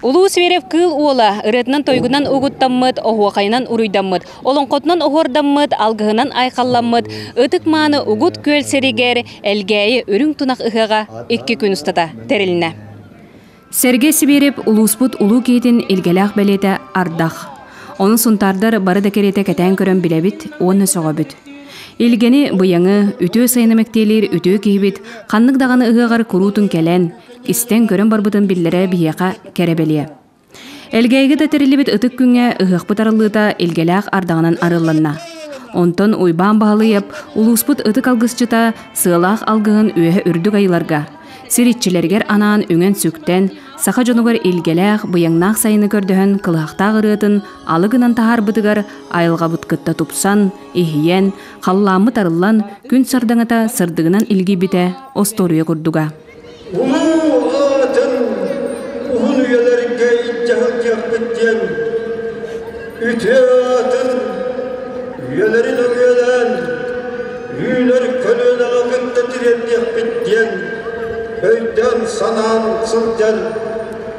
Улуу Зверев Кыыл Уола ырыатынан-тойугунан угуттаммыт, оһуохайынан уруйдаммыт, олоҥхотунан оһуордаммыт, алгыһынан айхалламмыт ытык-мааны Угут күөл сиригэр Элгээйи үрүҥ тунах ыһыаҕа 2 күн устата тэрилиннэ. Сергей Сибиэрэп улууспут улуу киһитин илгэлээх бэлиэтэ ардах. Ону сунтаардар бары да кэриэтэ кэтээн көрөн билэбит уонна сөҕөбүт. Илгэни, быйаҥы, үтүө сайыны мэктиэлиир үтүө киһибит ханнык даҕаны ыһыаҕар куруутун кэлэн, истэн-көрөн барбытын биллэрэ биһиэхэ кэрэ бэлиэ. Элгээйигэ да тэриллибит ытык күҥҥэ ыһыахпыт арыллыыта илгэлээх ардаҕынан арылланна. Онтон Уйбаан Баһылыйап улууспут ытык алгысчыта сыалаах алгыһын үөһэ үрдүк айыыларга, сир иччилэригэр анаан үҥэн-сүктэн, саха дьонугар илгэлээх, быйаҥнаах сайыны көрдөһөн кылыһахтаах ырыатын алы гынан таһаарбытыгар айылҕабыт кытта тупсан, иһийэн, халлааммыт арыллан, күн сардаҥата сырдыгынан илгийбитэ остуоруйа курдуга. Улуу аатын уһун үйэлэргэ илдьэ сылдьыахпыт диэн үтүө аатын үйэлэрин өҥүөлээн үүнэр көлүөнэҕэ кытта тириэрдиэхпит диэн өйдөөн-санаан сылдьан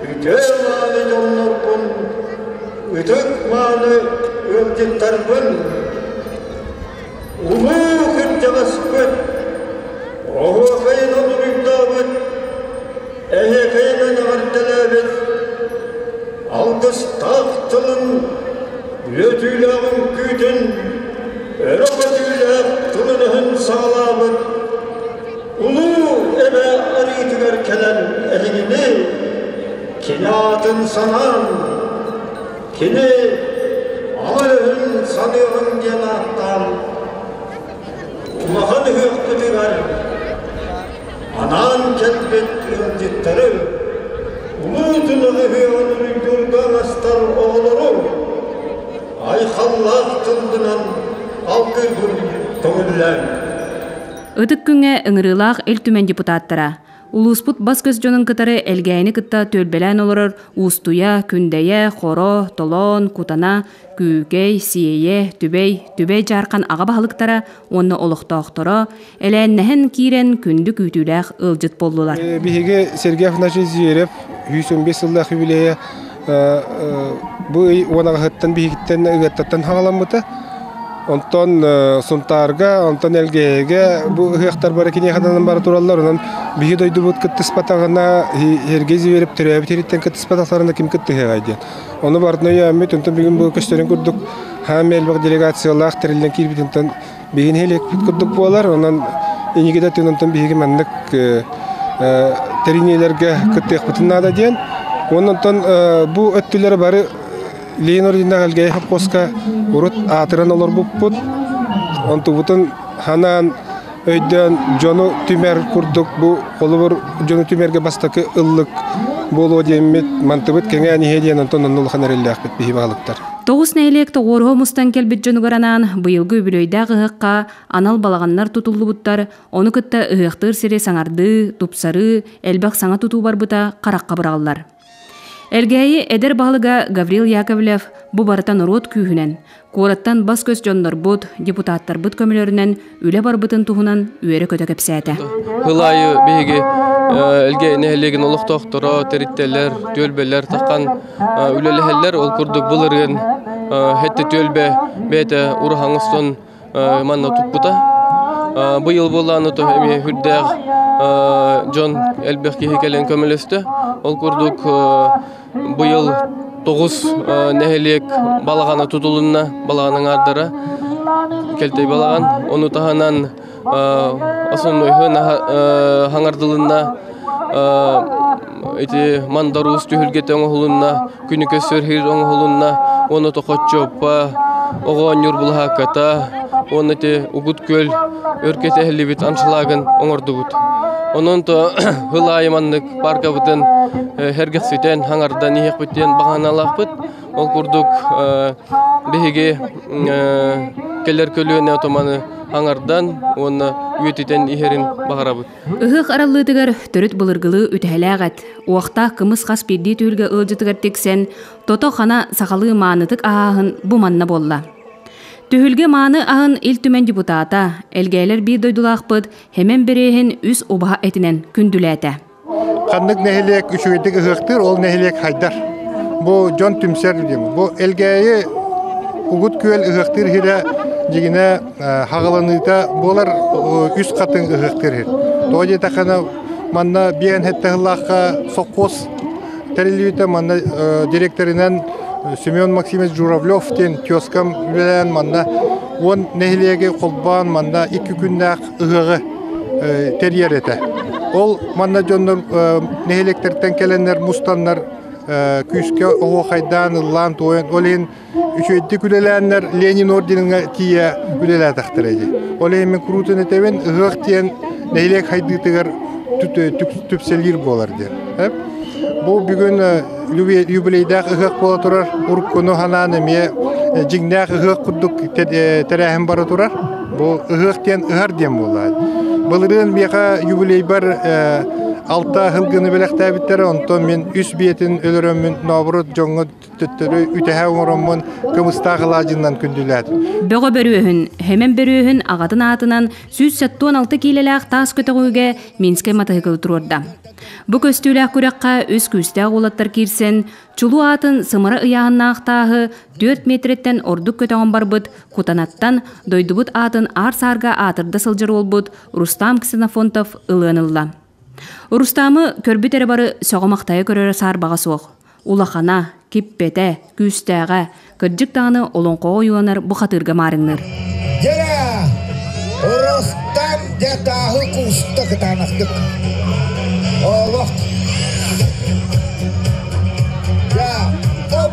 үтүө мааны дьоннорбун, ытык мааны ыалдьыттарбын Улуу кырдьаҕаспыт, оһуохайынан уруйдаабыт, эһиэхэйинэн эҕэрдэлээбит, алгыстаах тылын, үөтүүлээх үҥкүүтүн, өрө көтүүлээх тылын-өһүн саҕалаабыт Улуу Эбэ арыытыгар кэлэн эһигини кини аатын санаан, Кини алы өһүн саныаҕыҥ диэн ааттаан улахан ыһыахпытыгар анаан кэлбит ыалдьыттары, улуу тунах ыһыаҕын уруйдуурга астар оҕолору айхаллаах тылгынан алгыыргын көҥүллээн. Ытык күҥҥэ ыҥырыылаах Ил Түмэн депутаттара, Улууспут бас-көс дьонун кытары Элгээйини кытта түөлбэлээн олорор Уустуйа, Күндэйэ, Хоро, Толоон, Кутана, Күүкэй, Сиэйэ, Түбэй, Түбэй Дьаархан аҕа баһылыктара уонна олохтоохторо элээннэһэн киирэн күндү күүтүүлээх ыалдьыт буоллулар. Биһиги Сергей Афанасьевич Зверев 115 сыллаах юбилейа бу ый уонаҕаһыттан биһигиттэн Ыгыаттаттан хаҕаламмыта. Онтон Сунтаарга, онтон Элгээйигэ бу ыһыахтар бары киниэхэ ананан бара тураллар. Онон биһи дойдубут кыттыспатаҕына, Сергей Зверев төрөөбүт сириттэн кыттыспатахтарына ким кыттыһыаҕай диэн. Ону барытын өйөөммүт, онтон бүгүн бу көстөрүн курдук хаам элбэх делегациялаах тэриллэн киирбит, онтон биһиги нэһилиэкпит курдук буолар. Онон инники да өттүнэн онтон биһиги маннык тэриниилэргэ кыттыахпытын наада диэн. Уонна онтон бу өттүлэрэ бары Ленин орденнаах Элгээйи совхозка урут аатыран олорбуппут. Онтубутун ханаан өйдөөн дьону түмэр курдук бу холобур дьону түмэргэ бастакы ыллык буолуо диэммит мантыбыт кэҥээн иһиэ диэн онтон онно улахан эрэллээхпит биһи баһылыктар. Тоҕус нэһилиэк тоҕуоруһа мустан кэлбит дьонугар анаан быйылгы үбүлүөйдээх ыһыахха анал балаҕаннар тутуллубуттар, ону кытта ыһыахтыыр сири саҥардыы, тупсарыы, элбэх саҥа тутуу барбыта харахха быраҕыллар. Элгээйи эдэр баһылыга Гаврил Яковлев бу барыта норуот күүһүнэн, куораттан бас-көс дьоннорбут, депутаттарбыт көмөлөрүнэн үлэ барбытын туһунан үөрэ-көтө кэпсээтэ. Сыл аайы биһиги Элгээйи нэһилиэгин олохтоохторо, тэрилтэлэр, түөлбэлэр таххан үлэлэһэллэр. Ол курдук былырыын хэттэ түөлбэ бэйэтэ ураһа оҥостон манна туппута. Быйыл буоллааны то эмиэ үрдээх дьон элбэх киһи кэлэн көмөлөстө. Ол курдук быйыл 9 нэһилиэк балаҕана тутулунна, балаҕан аҥаардара кэлтэй балаҕан. Ону таһынан основной хаҥардылынна ити мандаруус түһүлгэтэ оҥоһулунна, күнү көссөр хир оҥоһулунна, уонна тохоччуоппа, оҕо оонньуур былаһаакката, уонна ити Угут күөл өр кэтэһиллибит аншлагын оҥордубут. Онон то хыл аайы маннык паркабытын сэргэхситэн, хаҥардан иһиэхпит диэн баҕаналаахпыт. Ол курдук биһиги кэлэр көлүөнэ отоманы хаҥардан уонна үйэтитэн иһэрин баҕарабыт. Ыһыах араллыытыгар төрүт былыргылыы үтэһэлээх эт, уохтаах кымыс хас биирдии түһүлгэ ыалдьытыгар тиксэн, тото-хана сахалыы маанытык аһааһын бу манна буолла. Түһүлгэ мааны аһын Ил Түмэн депутата, Элгээлэр биир дойдулаахпыт Хэмэн Бэриэһин үс убаһа этинэн күндүлээтэ. Ханнык нэһилиэк үчүгэйдик ыһыахтыыр, ол нэһилиэк хайдар. Бу дьон түмсэр диэн. Бу Элгээйи Угут күөл ыһыахтыыр иһирэ дьигинэ хаҕыланыыта буолар үс хатыҥ ыһыахтыыр иһир. Тоҕо диэтэххинэ манна биэн хэттэ сыллаахха сопхуос тэриллибитэ манна директорынан Семен Максимович Журавлев диэн тезкам үлэлээн манна уон нэһилиэги холбоон манна икки күннээх ыһыаҕы тэрийэр этэ. Ол манна дьоннор нэһилиэктэртэн кэлэннэр мустаннар күүскэ оһуохайдаан, ыллаан туойан, ол иһин үчүгэйдик үлэлээннэр Ленин орденыҥа тиийэ үлэлээтэхтэрэ дии. Ол иһин мин куруутун этэбин, ыһыах диэн нэһилиэк хайдыытыгар түпсэлиир буолар диэн. Бу бүгүн юбилейдаах ыһыах буола турар, уруккуну ханаан эмиэ дьиҥнээх ыһыах курдук тэрээһин бара турар. Бу ыһыах диэн ыһар диэн буолла. Былырыын миэхэ юбилейбар алта сылгыны бэлэхтээбиттэрэ, онтон мин үс биэтин өлөрөммүн Нообурут дьоҥҥо төттөрү үтэһэ оҥороммун кымыстаах алаадьыннан күндүлээтим. Бөҕө бөрүөһүн, Хэмэн бөрүөһүн аҕатын аатынан 176 киилэлээх таас көтөҕүүгэ Минскэй матаһыкылы туруорда. Бу көстүүлээх күрэххэ үс күүстээх уолаттар киирсэн, чулуу аатын сымара ыйааһыннаах тааһы 4 миэтэрэттэн ордук көтөҕөн барбыт Кутанаттан дойдубут аатын аар-саарга аатырда сылдьар уолбут Рустам Ксенофонтов ылыан ылла. Рустамы көрбүт эрэ бары сөҕө-махтайа көрөрө саарбаҕа суох. Улахана, киппэтэ, күүстээҕэ, кырдьык даҕаны олоҥхоҕо ойууланар бухатыырга маарыҥныыр. Дьэ, Рустам дьэ тааһы кууста кытаанахтык. Олох. Дьэ, оп.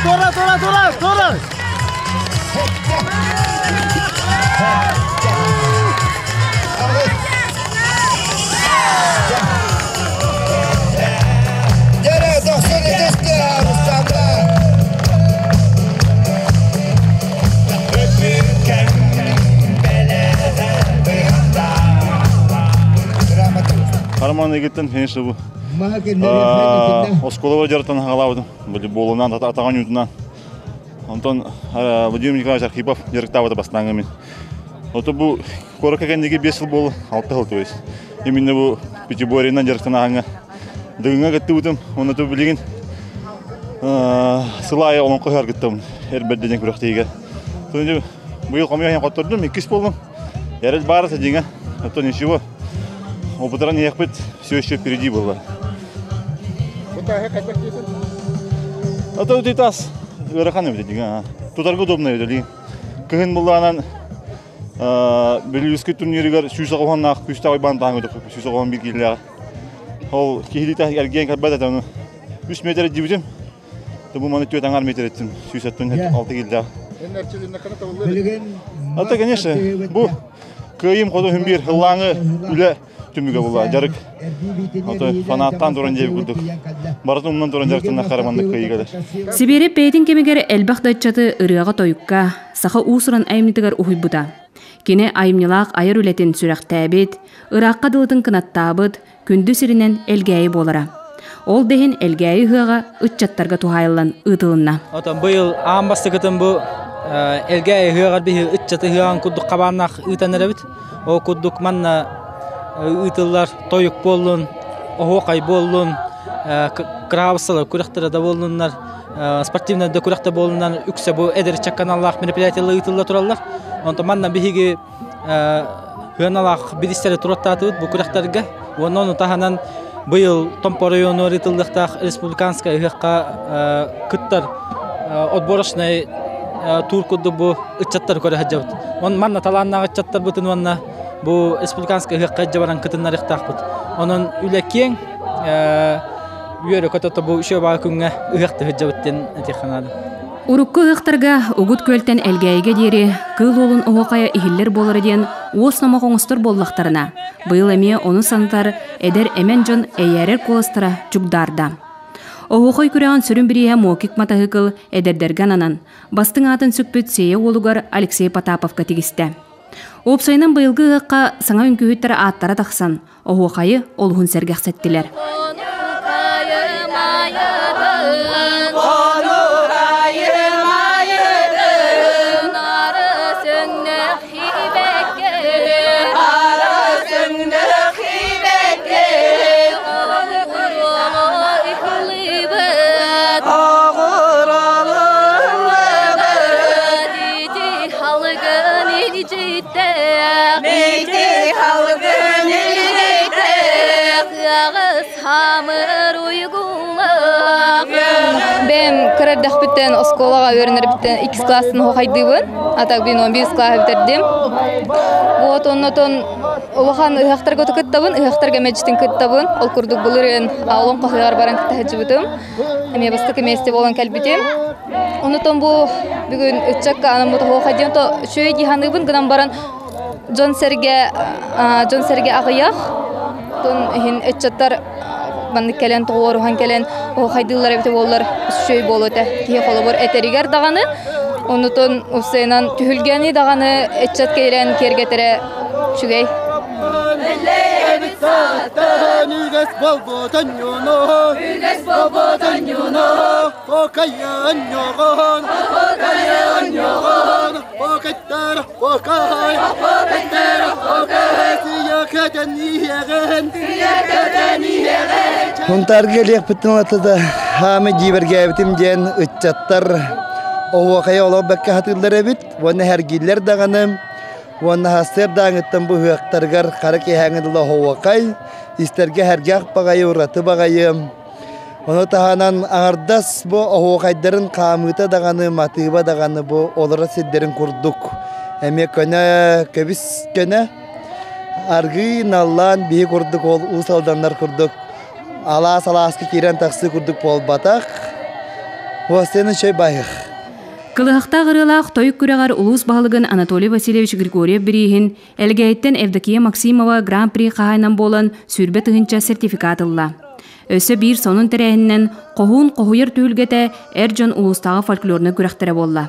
Тура, тура, тура, тура! Хараман егеттен, конечно, бу осколова жарытан хагалабытым. Волейболунан, атаҕан ютунан. Онтон Владимир Николаевич Архипов дьарыктаабыта бастааҥы мин. Ото бу куоракка кэнниги 5 сыл буолла, 6 сыл то есть. Именно бу пятиборьенан дьарыктанаһаҥҥа Дыгыҥҥа кыттыбытым, уонна ту билигин сыл аайы олоҥхо ыһар кыттабын эр бэрдэ диэн күрэхтэһиигэ. Быйыл хомуйан хоттордум, иккис буоллум. Эрэл баара дьиҥэ, оттон ничего. Опытыран иһиэхпит, все еще впереди было. А то тас ыарахан эбит дьиҥэ. Тутарга удобно эбит. Кыһын буллаанан Бүлүүскэ турнирыгар 190-наах күүстээх ойбаан таһан көтөхпүт 191 киилээх. Ол киһилиитэ эргийэн кэлбэт этэ ону. Үс метр дьибитим. Бу маны түөрт аҥаар метр эттим. 176 киилээх. Это, конечно, бу кыайым хоту хүм биир ыллааҥы үлэ түмүгэ була дьарык. Ото фанаттан туран диэбит курдук. Барытын умнан туран дьарыктаннах хараманнык кыайыы кэлэр. Сибиэри бэйэтин кэмигэр элбэх да ыччаты ырыаҕа-тойукка, саха уус-уран айымньытыгар уһуйбута. Кини айымньылаах айар үлэтин сүрэхтээбит, ыраахха дылытын кынаттаабыт, күндү сиринэн Элгээйи буолара. Ол да иһин Элгээйи ыһыаҕа ыччаттарга туһаайыллан ыытылынна. Отон быйыл аан бастакытын бу Элгээйи ыһыаҕар биһи ыччаты ыһыаҕын курдук хабааннаах ыытан эрэбит. Ол курдук манна ыытыллар тойук буоллун, оһуохай буоллун, кыраабыссалар күрэхтэрэ да буоллуннар, спортивнай да күрэхтэ буоллуннар үксэ бу эдэр ыччакка аналлаах мероприятиелар ыытылла тураллар. Онтон манна биһиги сыаналаах бириистэри туруортаатыбыт бу күрэхтэргэ. Уонна ону таһынан быйыл Томпо оройуонугар ыытыллыахтаах республиканскай ыһыахха кыттар отборочнай тур курдук бу ыччаттары көрө сылдьабыт. Он манна талааннаах ыччаттарбытын уонна бу республиканскай ыһыахха илдьэ баран кытыннарыахтаахпыт. Онон үлэ киэҥ, үөрэ көтө бу үчүгэй баҕа күҥҥэ ыһыахта сылдьабыт диэн этиэххэ наада. Урукку ыһыахтарга Угут күөлтэн Элгээйигэ диэри Кыыл Уолун оһуохайа иһиллэр буолара диэн уос номох оҥостор буоллахтарына, быйыл эмиэ ону санатар эдэр эмэн дьон эйээрэр куоластара чугдаарда. Оһуохай күрэҕин сүрүн бирииһэ Мокик матаһыыкыл эдэрдэргэ ананан, бастыҥ аатын сүкпүт Сиэйэ уолугар Алексей Потаповка тигистэ. Уопсайынан быйылгы ыһыахха саҥа үҥкүүһүттэр ааттара тахсан, оһуохайы олуһун сэргэхсэттилэр. Бэйэм кыра эрдэхпиттэн оскуолаҕа үөрэнэрбиттэн иккис класстан оһуохайдыыбын. А так бин он биир класс бүтэрдим. Вот оннотон улахан ыһыахтарга кыттабын, ыһыахтарга мэлдьитин кыттабын. Ол курдук былырыын олоҥхо ыһыаҕар баран кытта сылдьыбытым. Эмиэ бастакы миэстэ буолан кэлбитим. Онутон бу бүгүн ыччакка анаммыт оһуохай диэн то үчүгэй дии саныыбын гынан баран дьон-сэргэ дьон-сэргэ аҕыйах. Тон иһин ыччаттар маннык кэлэн тоҕуоруһан кэлэн оһуохайдыыллар эбитэ буоллар үчүгэй буолуо этэ. Киһи холобур этэригэр даҕаны онутун уопсайынан түһүлгэни даҕаны ыччат кэлэн киэргэтэрэ үчүгэй. Хунтаарга кэлиэхпиттэн ылата да хаамы дьиибэргээбитим диэн ыччаттар оһуохайы олох бэккэ сатыыллар эбит уонна сэргииллэр даҕаны уонна сарсыардааҥыттан бу ыһыахтарыгар хара киэһээҥҥи дылы оһуохай истэргэ сэргэх баҕайы ураты баҕайы Ону таһынан аҥардас бу оһуохайдарын хаамыыта даҕаны, матыыба даҕаны бу олорор сирдэрин курдук эмиэ көнө, көбүс көнө. Аргыый наллаан биһи курдук ол Уус Алданнар курдук алаас алааска киирэн тахсыы курдук буолбатах. Уостуйаны чэй байых. Кылыһахтаах ырыалаах тойук күрэҕэр улуус баһылыгын Анатолий Васильевич Григорьев бирииһин Элгээйиттэн Евдокия Максимова Гран-при хаһаайынан буолан 20 тыһыынча сертификат ылла. Өссө биир сонун тэрээһининэн Хоһуун хоһуйар түһүлгэтэ эр дьон улуустааҕы фольклорнай күрэхтэрэ буолла.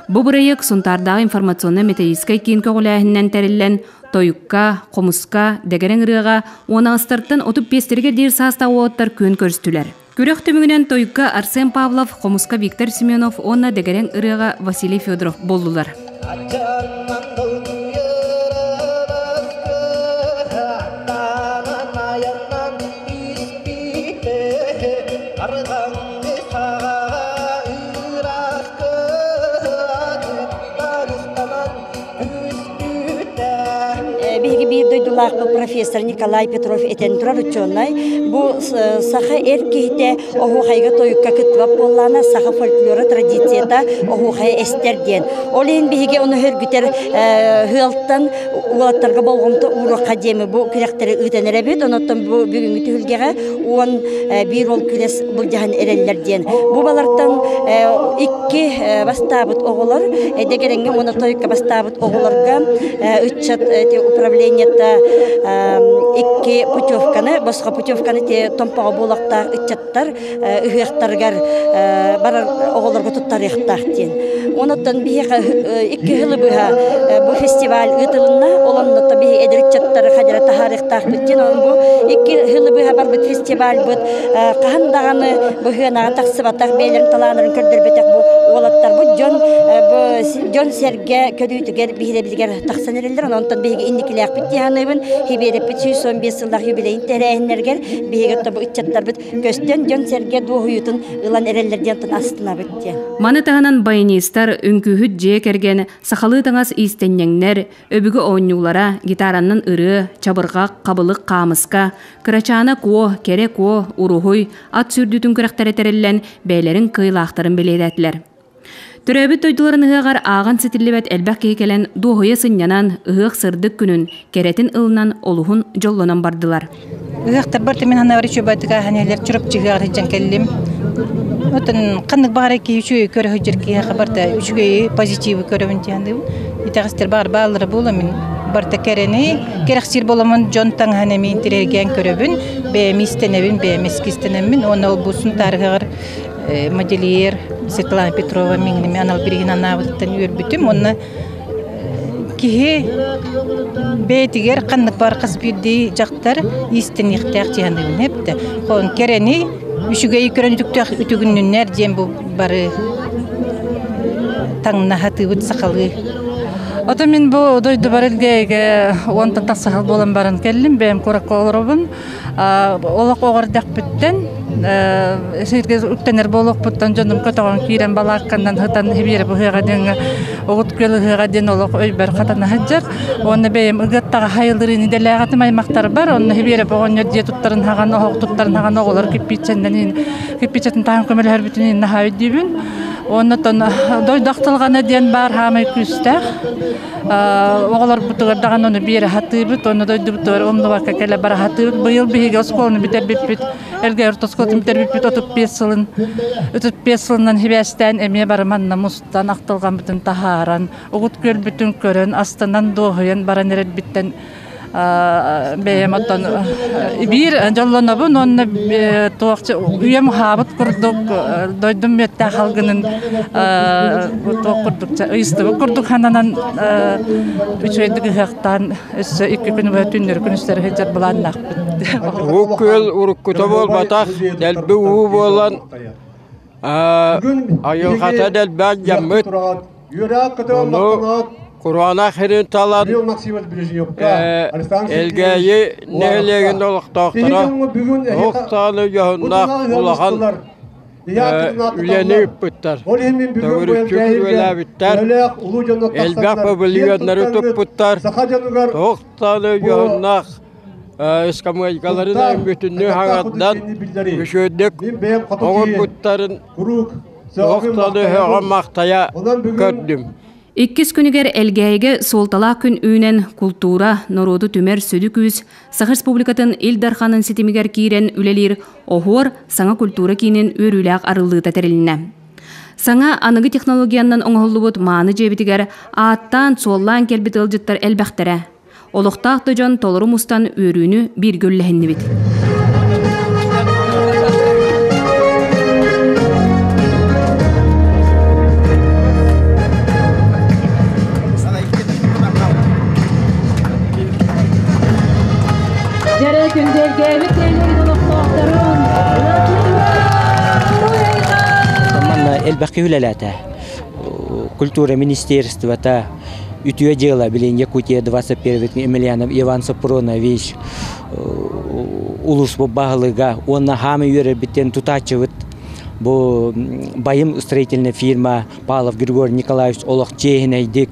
Бу бырайыак Сунтаардааҕы информационнай-методическай киин көҕүлээһининэн тэриллэн, тойукка, хомуска, дэгэрэҥ ырыаҕа уонаҕастартан 35-тэригэр диэри саастаах уолаттар күөн көрүстүлэр. Күрэх түмүгүнэн тойукка Арсен Павлов, хомуска Виктор Семенов уонна дэгэрэҥ ырыаҕа Василий Федоров буоллулар. Биһиги биир дойдулаахпыт профессор Николай Петров этэн турар учуонай бу саха эр киһитэ оһуохайга тойукка кыттыбат буоллаана саха фольклора традицията оһуохайа эстэр диэн. Ол иһин биһиги ону хөргүтэр ыалтан уолаттарга болҕомто ууруохха диэми бу күрэхтэри ыытан эрэбит. Онон бу бүгүҥҥү түһүлгэҕэ 11 ол күрэс былдьаһан эрэллэр диэн. Бу балартан икки бастаабыт оҕолор, дэгэрэҥҥэ уонна тойукка бастаабыт оҕолорго ыччат управлениета икки путевканы, босхо путевканы Томпоҕо буолуохтаах ыччаттар ыһыахтарыгар барар оҕолорго туттарыахтаах диэн. Онуттан биһиэхэ икки сылы быһа бу фестиваль ыытылынна. Ол оннуттан биһи эдэр ыччаттары хадьара таһаарыахтаахпыт диэн. Онон бу икки сылы быһа барбыт фестивальбыт хаһан даҕаны быһыанаҕа тахсыбатах, бэйэлэрин талааннарын көрдөрбөтөх бу уолаттарбыт дьон бу дьон-сэргэ көрүүтүгэр биһирэбилигэр тахсан эрэллэр. Онон биһиги инникилээхпит дии саныыбын. Хибиэрэппит 115 сыллаах юбилейын тэрээһиннэригэр биһиги бу ыччаттарбыт көстөн дьон-сэргэ дуоһуйуутун ылан эрэллэр диэн астынабыт диэн. Маны таһынан баянистар, үҥкүүһүт дьиэ кэргэн, сахалыы таҥас иистэнньэҥнэр, өбүгэ оонньуулара, гитараннан ырыа, чабырҕах, хабылык, хаамыска, кырачаана куо, кэрэ куо, уруһуй, ат сүүрдүүтүн күрэхтэрэ тэриллэн, бэйэлэрин кыайыылаахтарын бэлиэтээтилэр. Төрөөбүт дойдуларын ыһыаҕар ааҕан ситиллибэт элбэх киһи кэлэн дуоһуйа сынньанан, ыһыах сырдык күнүн, кэрэтин ылынан олуһун дьоллонон бардылар. Ыһыахтарбар мен ханабар үчүбатыга ханелер чурапчы ыһыаҕар сылдьан кэллим. Отон ханнык баҕар киһи үчүгэй көрө сылдьар киһиэхэ барыта үчүгэйи, позитивы көрөбүн диэн итэҕэстэр баҕар бааллара буола мин барыта кэрэни кэрэхсиир боламын дьон таҥаһын эмиэ интириэргээн көрөбүн, бэйэм истэнэбин, бэйэм эскистэнэммин уонна ол бу Сунтаар ыһыаҕар модельер Светлана Петрова миҥними анал бирииһин анаабытыттан үөрбүтүм уонна Киһи бэйэтигэр ханнык баар хас биирдии дьахтар иистэниэхтээх дьиһаныыбын эптэ. Хон кэрэни үчүгэйи көрөн үтүктэх үтүгүннүннэр диэн бу бары таҥнаһатыыбыт сахалыы. Ото мин бу дойдубар Элгээйигэ уонтан тахса сыл буолан баран кэллим, бэйэм куоракка олоробун. Олох оҕо эрдэхпиттэн сиргэ үктэнэр буолуохпуттан дьонум көтөҕөн киирэн балаакканан сытан хибиэрэ быһыаҕа диэҥҥэ угут күөл ыһыаҕа диэн олох өйбөр хатана сылдьар. Уонна бэйэм ыгыаттаҕа хайылырыын идэлээх этим аймахтарбар. Онно хибиэрэ оҕонньор дьиэ туттарын хаҕан, оһох туттарын хаҕан оҕолор кирпииччэннэн кирпииччэтин таһан көмөлөһөрбүтүн наһаа өйдүүбүн. Уонна оттон дойду ахтылҕана диэн баар хаамай күүстээх. Оҕолорбутугар даҕаны ону биэрэ сатыыбыт, уонна дойдубутугар умнубакка кэлэ бара сатыыбыт. Быйыл биһиги оскуоланы бүтэрбиппит, Элгээйи орто оскуолатын бүтэрбиппит 35 сылын 35 сылынан сибээстээн эмиэ бары манна мустан ахтылҕаммытын таһааран, угут күөлбүтүн көрөн, астынан дуоһуйан баран эрэрбиттэн бэйэм оттон биир дьоллонобун уонна туох үйэм уһаабыт курдук дойдум мүөттээх алгынын туох курдук ыйыстыбыт курдук сананан үчүгэйдик ыһыахтаан өссө икки күн быһа түннэри күнүстэри сылдьар былааннаахпыт. Уу күөл уруккута буолбатах, дэлби уу буолан айылҕата дэлбээн дьаммыт. Ону Кураанах сирин талан Элгээйи нэһилиэгин олохтоохторо туох даҕаны дьоһуннаах улахан үлэни ыыппыттар. Төгүрүччү күрүөлээбиттэр, элбэх павильоннары туппуттар, туох даҕаны дьоһуннаах ыскамыайкаларын бүтүннүү хаҥатынан үчүгэйдик оҥорбуттарын туох даҕаны сөҕө-махтайа көрдүм. Иккис күнүгэр Элгээйигэ суолталаах күн үүнэн, култуура, норуоту түмэр сүдү күүс Саха Республикатын Ил Дарханын ситимигэр киирэн үлэлиир Оһуор саҥа культура киинин үөрүүлээх арыллыыта тэрилиннэ. Саҥа аныгы технологиянан оҥоһуллубут мааны дьиэбитигэр ааттаан-суоллаан кэлбит ыалдьыттар элбэхтэрэ. Олохтоох да дьон толору мустан үөрүүнү бииргэ үллэһиннибит. Дьэрэ күндэлгээбит нэһилиэгин олохтоохторун Манна элбэх киһи үлэлээтэ. Культура министерствота үтүө дьыала билин Якутия 21 Емельянов Иван Сопронович улус баһылыга уонна хаамы үөрэрбиттэн тутааччыбыт бу байым строительная фирма Павлов Григорий Николаевич олох чиэһинэйдик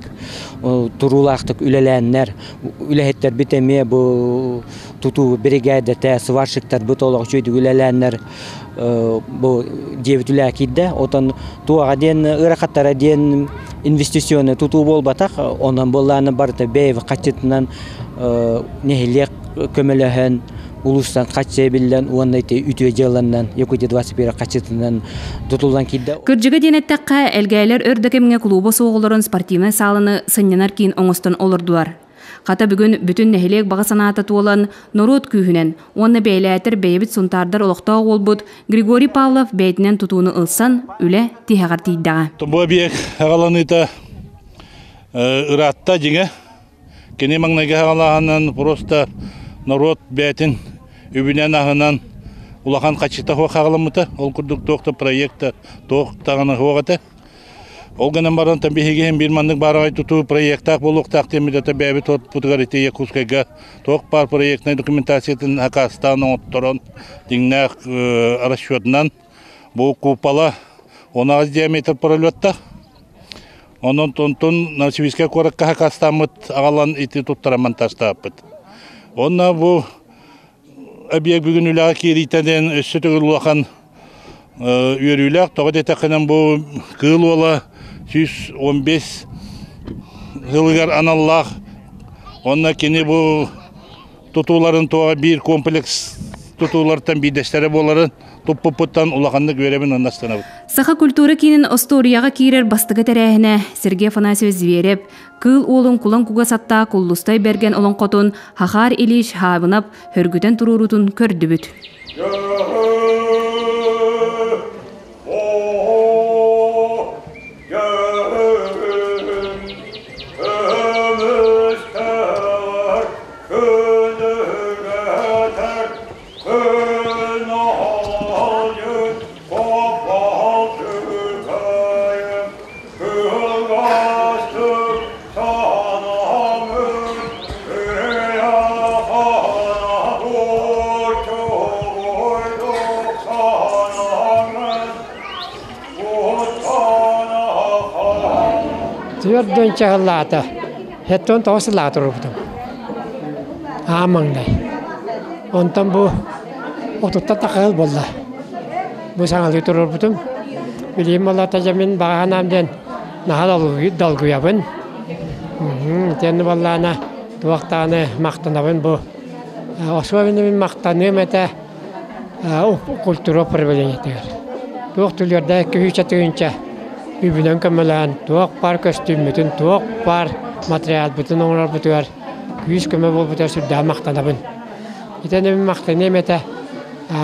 туруулаахтык үлэлээннэр үлэһиттэрбит эмиэ бу тутуу биригээдэтэ сварщиктарбыт олох үчүгэйдик үлэлээннэр бу дьиэбит үлэ киирдэ. Отон туоҕа диэн ыарахаттара диэн инвестиционный тутуу буолбатах. Онон буоллааны барыта бэйэбит хаччытынан нэһилиэк көмөлөһөн улуустан хаччы эбиллэн уонна ити үтүө дьыаланнан Якутия 21 хаччытынан тутуллан киирдэ. Кырдьыга диэн эттэххэ, Элгээйлэр өр да кэмҥэ клуба суох олорон спортивнай сааланы сынньанар киин оҥостон олордулар. Хата бүгүн бүтүн нэһилиэк баҕа санаата туолан, норуот күүһүнэн уонна бэйэлээтэр бэйэбит сунтаардар олохтоох уолбут Григорий Павлов бэйэтинэн тутууну ылсан, үлэ тиһэҕэр тиийдэҕэ. Бу объект аҕаланыыта ыраатта дьиҥэ. Кини маҥнайгы аҕалааһынан просто норуот бэйэтин үбүнэн-аһынан улахан хаччыта суох аҕаламмыта. Ол курдук туох да проекта, туох даҕаны суох этэ. Ол гынан баран биһиги биир маннык баараҕай тутуу проектаах буолуохтаах диэммит это бэйэбит отпутугар ити Якутскайга туох баар проектнай документациятын акаастаан оҥотторон дьиҥнээх расчетунан бу купола 16 диаметр пролеттах. Онон онтон Новосибирскай куоракка акаастааммыт аҕалан ити туттаран монтажтааппыт. Онно бу объект бүгүн үлэҕэ киириитэ өссө төгүл улахан үөрүүлээх. Тоҕо диэтэххинэ бу Кыыл Уола 115 сылыгар аналлаах. Онно кини бу тутууларын туоҕа биир комплекс тутуулартан биирдэстэрэ буоларын туппуппуттан улаханнык үөрэбин уонна астынабын. Саха культура киинин остуоруйаҕа киирэр бастакы тэрээһинэ Сергей Афанасьевич Зверев Кыыл уолун кулан кугас аттаах Куллустай Бэргэн олоҥхотун Хахаар Ильич Хаабынап хөргүтэн туруорутун көрдүбүт. Түөрт сыллаата. 79 сыллаата турбутум. Аан маҥнай. Онтон бу отуттан тахса буолла. Бу саҥалыы туруорбутум. Билигин буоллата дьэ мин баҕа санаам диэн наһаа долгуйабын. Итиэннэ буоллаҕына туох даҕаны махтанабын бу. Особенно мин махтаныам этэ культура управлениетыгар. Туох түлүөрдээх күүчэ тыһыынча үбүнэн көмөлөөн туох баар көстүүммүтүн, туох баар материалбытын оҥорорбутугар күүс-көмө буолбутугар сүрдээх махтанабын. Итинэн мин махтаныам этэ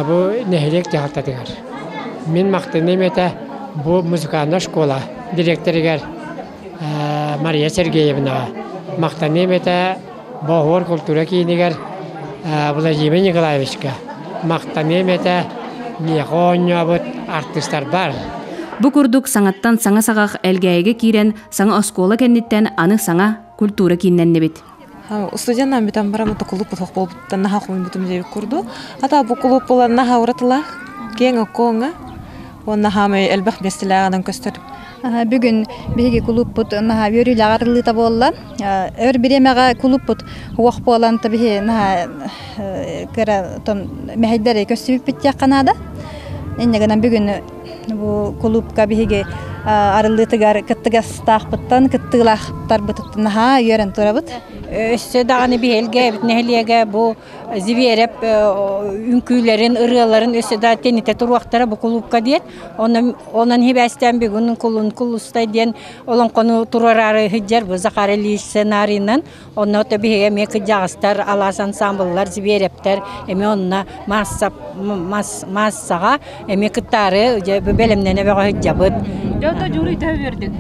бу нэһилиэк дьаһалтатыгар. Мин махтаныам этэ бу музыкальнай школа дириэктэригэр Мария Сергеевнаҕа. Махтаныам этэ Боһуор култуура киинигэр Владимир Николаевичка. Махтаныам этэ миэхэ оонньообут артыыстарбар. Бу курдук саҥаттан саҥа саҕах Элгээйигэ киирэн саҥа оскуола кэнниттэн аны саҥа культура кииннэннибит. Студеннан бүтэн баран кулууп бутах буолбуттан наһаа хомуйбутум диэбит курдук. Ата бу кулууп буолан наһаа уратылаах, киэҥ оккуоҥҥа уонна хаамай элбэх миэстэлээҕинэн көстөр. Бүгүн биһиги кулууппут наһаа үөрүүлээх арыллыыта буолла. Өр бириэмэҕэ кулууппут уох буолан биһи наһаа кыра мэһэйдэри көстүбүппүт диэххэ наада. Инньэ гынан бүгүн бу кулуупка биһиги арыллыытыгар кыттыгастаахпыттан, кыттыылаахтарбытыттан наһаа үөрэн турабыт. Өссө даҕаны биһиэлгэ нэһилиэгэ бу Зверев үҥкүүлэрин, ырыаларын өссө да тэнитэ туруохтара бу кулуупка диэн. Онон онон хибээстээн бүгүн кулун кулустай диэн олоҥхону туруораары сылдьар бу Захар Ильич сценарийынан. Онно то биһиги эмиэ кырдьаҕастар, алаас ансамбллар, Зверевтэр эмиэ онно маасса маассаҕа эмиэ кыттаары бэлэмнэнэ бөҕө сылдьабыт. Дьэ, ото дьууруй төһө үөрдүҥ?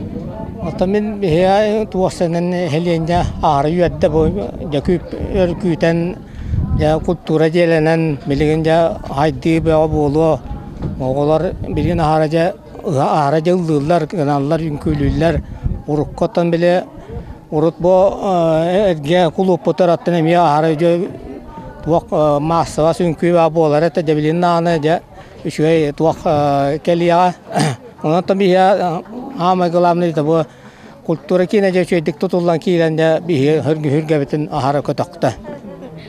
Оттон мин биһиги туохсанан нэһилиэнньэ аара үөрдэ бу дьэ өр күүтэн дьэ культура дьиэлэнэн билигин дьэ хайдыы бөҕө буолуо оҕолор билигин аһара дьэ аһара дьэ ыллыыллар гыналлар үҥкүүлүүллэр урукку оттон били урут бу эргэ кулууппутар оттон эмиэ аһара дьэ туох маассабас үҥкүү баа буолар этэ дьэ билигин даҕаны дьэ үчүгэй туох кэлиэҕэ онон биһиэ аамай главный это бу культура киинэ дьэ үчүгэйдик тутуллан киирэн дьэ биһиги хөргүһүргэбитин аһара көтөхтө.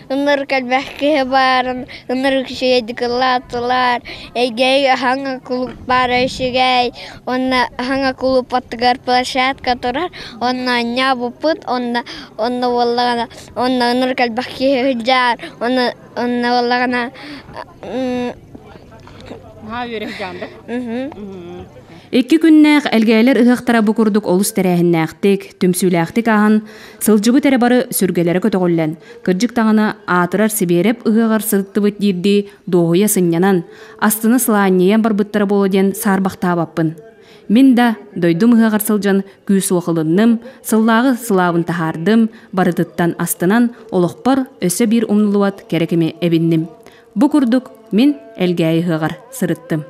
Ынырык элбэх киһи баарын, ынырык үчүгэйдик ыллаатылар, эйгэйи аһаҥа кулууп баара үчүгэй, уонна аһаҥа кулууп аттыгар площадка турар, онно анньаабыппыт, онно онно буоллаҕына, онно ынырык элбэх киһи сылдьар, онно онно буоллаҕына Икки күннээх Элгээйлэр ыһыахтара бу курдук олус тэрээһиннээхтик, түмсүүлээхтик ааһан, сылдьыбыт эрэ бары сүргэлэрэ көтөҕүллэн, кырдьык даҕаны аатырар Сибиэрэп ыһыаҕар сырыттыбыт диирдии дуоһуйа сынньанан, астына сылаанньыйан барбыттара буолуо диэн саарбахтаабаппын. Мин да дойдум ыһыаҕар сылдьан күүс-уох ылынным, сыллааҕы сылаабын таһаардым, барытыттан астынан, олохпор өссө биир умнуллубат кэрэ кэми эбинним. Бу курдук мин Элгээйи ыһыаҕар сырыттым.